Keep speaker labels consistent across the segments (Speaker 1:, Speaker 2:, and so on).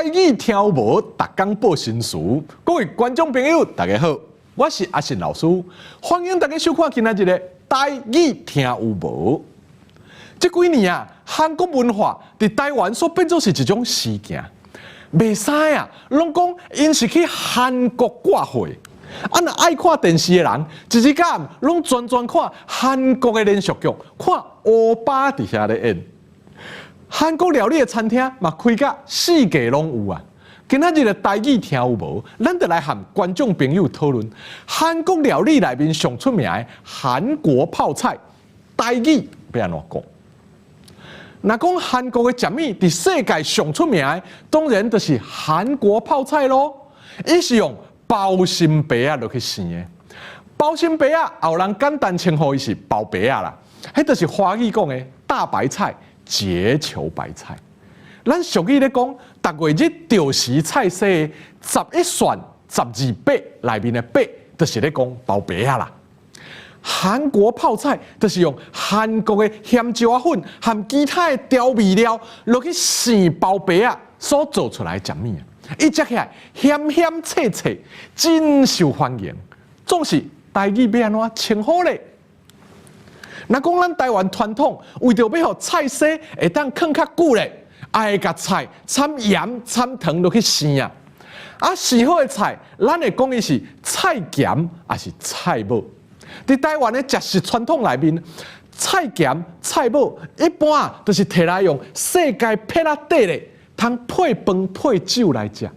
Speaker 1: 台語聽有無？逐工報新詞。各位觀眾朋友，大家好，我是阿信老師，歡迎大家收看今仔日的台語聽有無？這幾年啊，韓國文化佇台灣所變做是一種時行，賣衫的啊，攏講𪜶是去韓國掛貨。啊，若愛看電視的人，一日到暗攏專專看韓國的連續劇，看歐巴佇遐咧演。韓國料理的餐廳嘛開甲四界攏有啊！今仔日的台語聽有無？咱就來和觀眾朋友討論韓國料理內面上出名的韓國泡菜，台語欲按怎講？若講韓國的食物佇世界上出名的，當然就是韓國泡菜囉。伊是用包心白仔落去生的。包心白仔，也有人簡單稱呼伊是包白仔啦。彼就是華語講的大白菜。結球白菜，咱俗語咧講，逐月日著時菜市的十一蒜十二八內面的八，就是咧講包白仔啦。韓國泡菜就是用韓國的鹹椒仔粉和其他的調味料落去生包白仔所做出來的食物啊，伊食起來鹹鹹脆脆，真受歡迎。總是台語欲按怎稱呼咧？若講咱台灣傳統，為著欲予菜蒔會當囥較久咧，愛共菜摻鹽摻糖落去生啊。啊，生好的菜，咱會講伊是菜鹹，抑是菜母。佇台灣的食食傳統內面，菜鹹菜母一般啊，就是提來用世界撇仔底咧，通配飯配酒來食。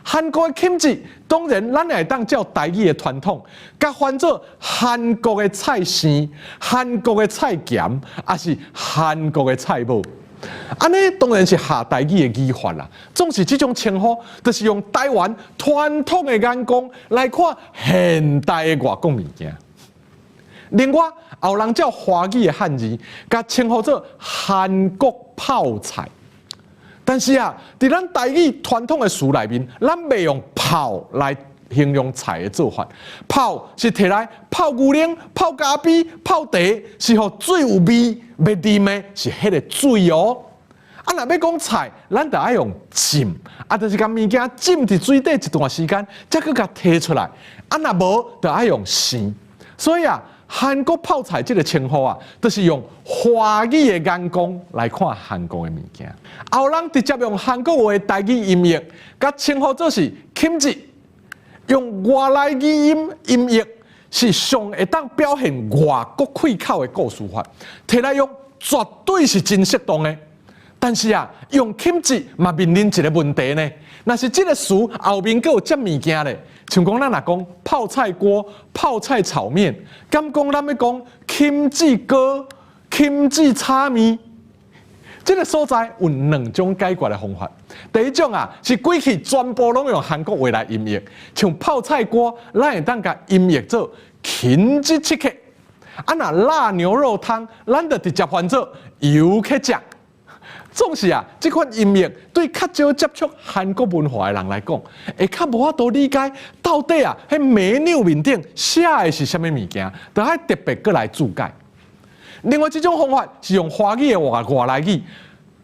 Speaker 1: 韓國的 kimchi，當然咱也會當照台語的傳統，共翻做韓國的菜生、韓國的菜鹹，抑是韓國的菜母。按呢當然是下台語的語法啦。總是這種稱呼，就是用台灣傳統的眼光來看現代的外國物件。另外，也有人照華語的漢字，共稱呼做韓國泡菜。但是啊，佇咱台語傳統的詞內面，咱袂用泡來形容菜的做法。泡是提來泡牛奶、泡咖啡、泡茶，是予水有味欲啉的，是彼个水哦。啊，若欲講菜，咱就愛用浸，啊，就是共物件浸佇水底一段時間，才閣共提出來。啊，若無，就愛用生。所以啊，韓國泡菜這个稱呼啊，就是用華語的眼光來看韓國的物件。也有人直接用韓國話的台語音譯，共稱呼做是 kimchi，用外來語音音譯是上會當表現外國氣口的故事法，提來用絕對是真適當的。但是啊，用 kimchi 嘛面臨一个問題呢。若是這个詞後面閣有接物件咧，像講咱若講泡菜鍋、泡菜炒麵，敢講咱欲講 kimchi 鍋、kimchi 炒麵？這个所在有兩種解決的方法。第一種啊，是規氣全部攏用韓國話來音譯，像泡菜鍋，咱會當共音譯做 kimchijigae。啊，若辣牛肉湯，咱就直接翻做油茄醬。總是啊，這款音譯對較少接觸韓國文化的人來講，會較無法度理解到底啊，彼 menu 面頂寫的是啥物物件，著愛特別閣來注解。另外這種方法是用華語的外來語，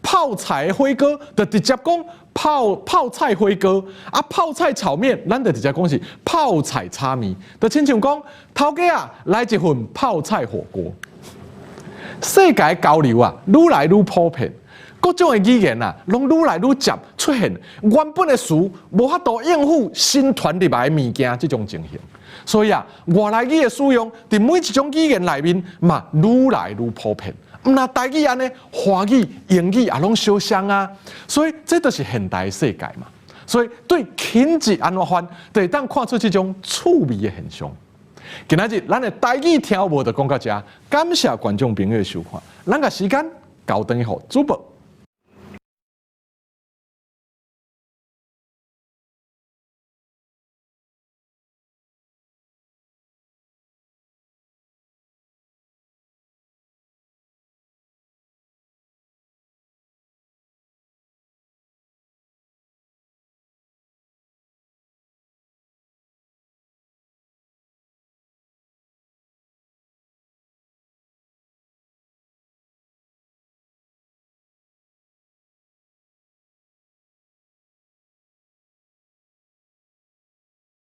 Speaker 1: 泡菜火鍋就直接講泡菜火鍋，啊泡菜炒麵，咱就直接講是泡菜炒麵，就親像講頭家啊來一份泡菜火鍋。世界交流啊，愈來愈普遍。各種的語言啊，攏愈來愈捷出現原本的詞無法度應付新傳入來的物件這種情形，所以啊，外來語的使用佇每一種語言內面嘛，愈來愈普遍。毋但台語按呢，華語、英語也攏相像啊。所以這就是現代的世界嘛。所以對 kimchi 按怎翻，就會當看出這種趣味的現象。今仔日咱的台語聽有無就講到遮，感謝觀眾朋友的收看，咱共時間交轉去予主播。